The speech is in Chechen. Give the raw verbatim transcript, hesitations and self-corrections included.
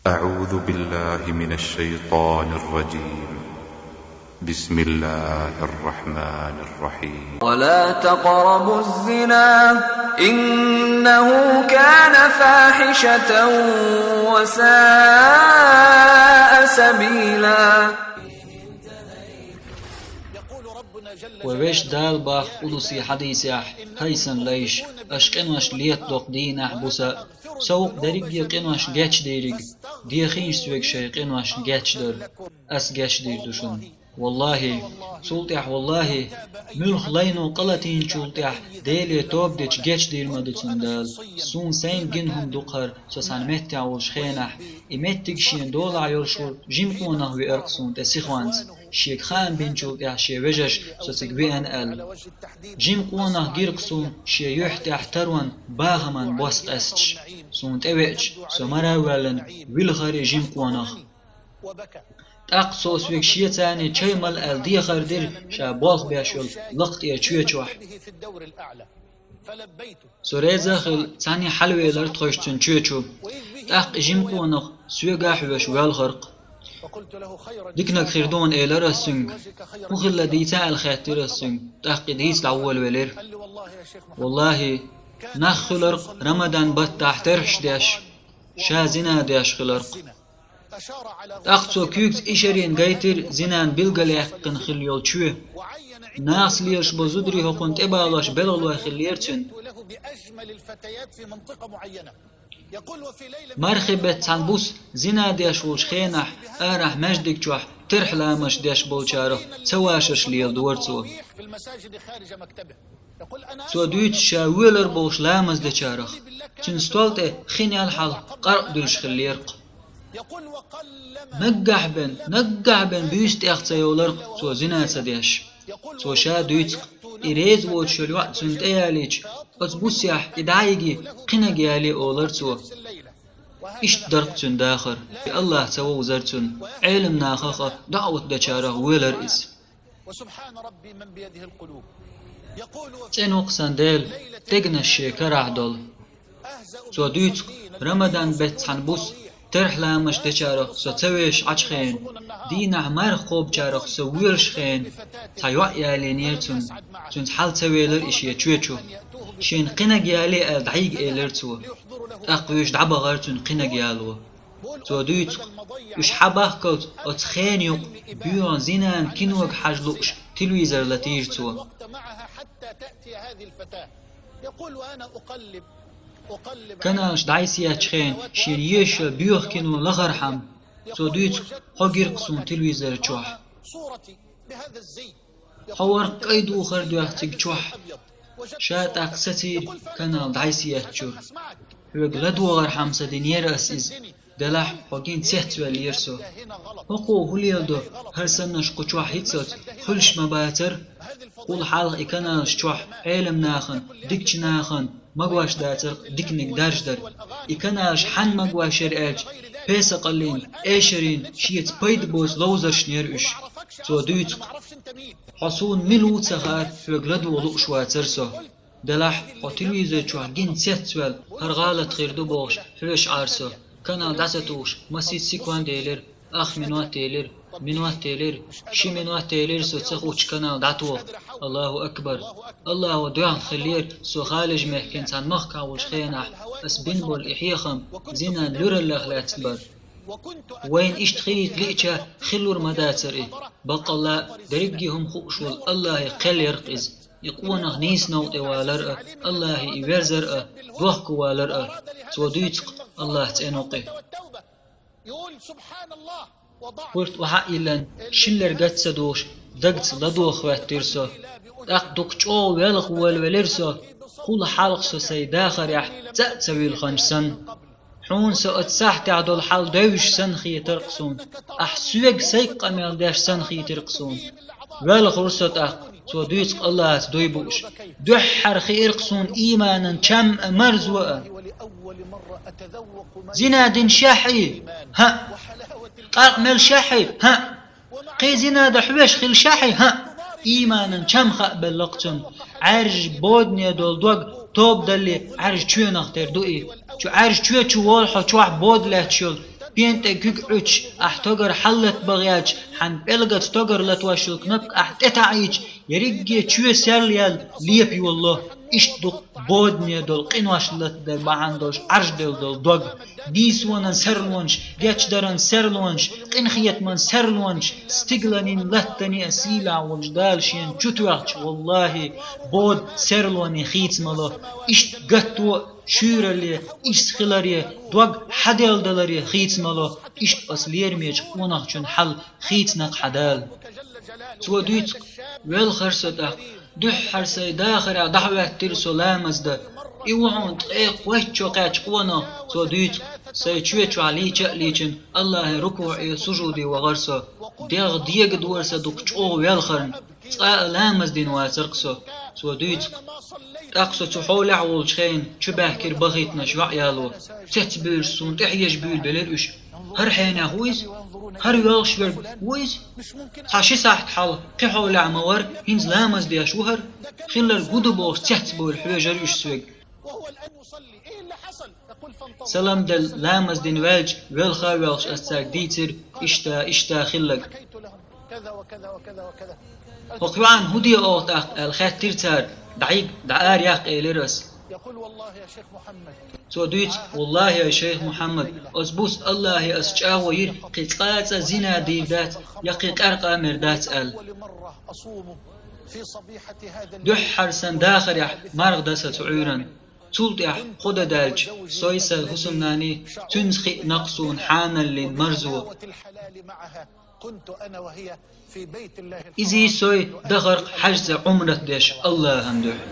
أعوذ بالله من الشيطان الرجيم. بسم الله الرحمن الرحيم. ولا تقربوا الزنا إنه كان فاحشة وساء سبيلا. Вай Везачу Дала боху къудсий хьадисехь: хӀай сан лайш, аша къинош летадо-кх дийнахь, буса а. Со ву-кх дерриге къинош гечдийриг, дехийша соьга шайн къинош гечдар. Ас гечдийр ду шуна. ВаллахӀи, цул тӀаьхьа, валлахӀи, муьлхха лайно къа латийначул тӀаьхьа Деле тоба дича гечдийр ма ду цунна Дала. Суна сайна гина хӀума ду-кх хӀара, со цхьана меттехь волчу хенахь, и меттиг шена долахь йолуш волу жима къонах веара-кх суна тӀе сихонца. Шега хаам бинчул тӀаьхьа шен вежарша со цига веана аьлла. Жима къонах гира-кх суна шен юьхь тӀехь таронан, бахаман бос къаьсташ. Суна тӀевеача, со мара а воьллина, вилхира и жима къонах. ТӀаккха цо соьга шеца чай мала аьлла дехар дира ша болх беш йолу лакха тӀера чоь чохь. Со реза а хилла, цхьаьна хьалавелира тхойша цуьнан чоь чу. ТӀаккха и жима къонах соьга а хьоьжуш воьлхира-кх. Диканиг хир ду хьуна, элира ас цуьнга. ХӀун хилла дийца аьлла хаьттира ас цуьнга. ТӀаккха и дийца дӀаволавелира. ВаллахӀи, нах хуьлура-кх Рамадан баттахь терхьаш деш, ша зина деш хилира-кх. ТӀаккха цо куьйгаца ишарина гайтира зинан билгалъяьккхина хилла йолу чоь. Нахаца лелаш болу зударий хӀокхунна тӀебалош белхалой хиллера цуьнан. Мархи беттан цхьана буса зина деш волчу хенахь арахь маьждиг чохь терхьламаш деш болчарах ца вашарш леладора цо. Цо дуьйцу ша воьлура бохуш ламаз дечарах. Цуьнан стол тӀе хин ял хьалха къаркъа дуьллуш хиллера-кх. Наггахь бен, наггахь бен буьйса тӀех ца йолура-кх цо зина ца деш. Цо ша дуьйцу-кх, и реза воцуш йолу йоӀ цунна тӀеялийча, оцу бусехь и дӀайиги, кхиниг яле олура цо. Иштта дара-кх цуьнан дахар. И АллахӀ ца вовзара цунна. Ӏелам нахах а, даӀват дечарах а воьлура иза. ЦӀена ву-кх сан Дела, дегнаш шен карахь долу. Цо дуьйцу-кх, Рамадан беттан цхьана буса терхьламаш дечарах со ца вешаш Ӏачу хенахь, дийнахь марха кхобучарах со воьлуш хенахь, цхьа йоӀ ялийнера цунна. Цуьнца хьала ца велира и шен чоь чу. Шена кхиниг яле аьлла дӀайига элира цо. ТӀаккха вуьйш дӀабахара цуьнан кхиниг яло. Цо дуьйцу-кх, уьш хьабахкалц оцу хенан юкъа боьхна зинан кинога хьажа лууш телевизор латийра цо. Каналаш дӀасаеттачу хенахь шена езаш боьха кино лахархьама, цо дуьйцу-кх, хьо гира-кх суна телевизор чохь. Хьо вара-кх кӀайн духар доьхна цига чохь. Ша тӀаккха сацийра канал дӀасаеттачуьра. Хьоьга ладогӀархьама ца динера ас иза. Делахь хьо гина цецваьллера со. ХӀокхо хӀун леладо, хӀара саннаш кху чохь хӀинццалц хуьлуш ма бацара? Кхул хьалха и каналаш чохь Ӏелам нахана, дикачу нахана магош дацара-кх диканиг даржадар. И каналаш хьанна магош яра аьлча, песакъаллин, эшарийн шеца пайда боцу ловзаршна яра уьш. Цо дуьйцу-кх, хьо суна мила ву ца хаьара, хьоьга ладогӀа лууш вацара со. Делахь хьо телевизор чохь гина цецваьлла, хӀара гӀалат хир ду бохуш, хьоьжуш Ӏара со. Канал дӀа ца тухуш, масийтта секунд елира, ах минот елира, минот елира, ши минот елира со ца хуучу канал дӀатоха. АллахӀу акбар! АллахӀо доьхна хиллера, со Халиж-мехкан цхьана махкахь волчу хенахь ас бина болу и хьехам зинан луьраллех лаьцна бара. Вайна иштта хилийта лиъча, хиллур ма дацара и. Баккъалла а, дерриге хӀума хууш волу АллахӀе кхел яра-кх иза. И къонах нийса новкъа тӀе валар а, АллахӀе и верзар а, дохко валар а. Цо дуьйцу-кх, АллахӀ цӀена ву-кх и. Пурт охьа а йиллина, шиллара гатца духуш, дагца ладогӀа хӀоьттира со. ТӀаккха дукха чӀогӀа велха волавелира со, кхул хьалха со сайн дахарехь цӀа а ца вилхинчу санна. Хьуна со оцу сахьтехь долу хьал девзаш санна хетара-кх суна. Ахь соьга сайга къамел деш санна хийтира-кх суна. Велхура со тӀаккха, цо дуьйцу-кх, АллахӀаца дуй бууш. Дуьххьара хиира-кх суна ийманан чам а, марзо а. Зина дина шахьий? ХӀаъ. Къаркъа мелла шахьий? ХӀаъ. Кхин зина дан хьоьжуш хилла шахьий? ХӀаъ. Ийманан чам хаабелла-кх цунна. Ӏаьржа бодане долу дог тоба далле Ӏаьржа чоьнах тера ду и. Чу Ӏаьржа чоь чу волу хьо чохь бода лаьтташ йолу Пен тӀе куьг Ӏуьттуш, ахь тогар хьаллатбан гӀерташ, хьан пӀелгаца тогар латош йолу кнопка ахь тӀетаӀийча, ерриге чоь серла яьлла лепа йолало. Иштта ду-кх бодане долу къинош латадар бахьана долуш Ӏаржделла долу дог. Нийсонан серлонаш, гечдаран серлонаш, къинхетаман серлонаш, стигаланийн латтане а сийлахь волчу Дала шена чу тоьхча, валлахӀи, бода серлоне хийца ма ло. Иштта гатто а, шуьйралле, ирс хиларе, дог хьаделладаларе хийца ма ло. Иштта оцу лерамечу къонахчун хьал хийцина-кх хьан Дала. Цо дуьйцу-кх: «Велхара со тӀаккха, дуьххьара сайн дахарехь дӀахӀоьттира со ламаз дан. И ву хьуна ткъе кхойтта шо кхаьчна къонах». Цо дуьйцу-кх: «Сайн чоь чохь лийча а лийчина, АллахӀан рукуӀе, сужуде вахара со. ДегӀ дегадора сан дукха чӀогӀа велхарна. Цкъа а ламаз дина вацара-кх со». Цо дуьйцу-кх: «ТӀаккха со цу хьолехь а волчу хенахь чу баьхкира бахийтинарш йоӀ яло. Цецбуьйлуш суна тӀехьежа буьйлабелира уьш. ХӀара хьенех ву иза? ХӀара воьлхуш верг ву иза? Цхьа ши сахьт хьалха кхин хьолехь ма вара, хӀинца ламаз деш ву хӀара? Хилларг хӀун ду бохуш цецбуьйлуш хьоьжура уьш соьга». Салам делла, ламаз дина ваьлча, велха а воьлхуш ас цаьрга дийцира иштта, иштта хилларг. «ХӀокху йоӀана хӀун де оха тӀаккха?» аьлла хаьттира цара. «ДӀаӀийг, дӀаара яккха», элира ас. Цо дуьйцу: «ВаллахӀи, ай шайх Мухьаммад, оцу буса АллахӀе ас чӀагӀо йира, кхин цкъа а цӀа зина дийр дац, я кхин къаьркъа а мер дац аьлла. Дуьххьара сан дахарехь марха дан сан цу Ӏуьйранна. Цул тӀаьхьа кхо де даьлча, сой, сан хӀусамнаний, цуьнца хиъна-кх суна хьаналлин марзо. Изий, сой дахара-кх хьаьжцӀа Ӏумрат деш АллахӀан дуьхьа».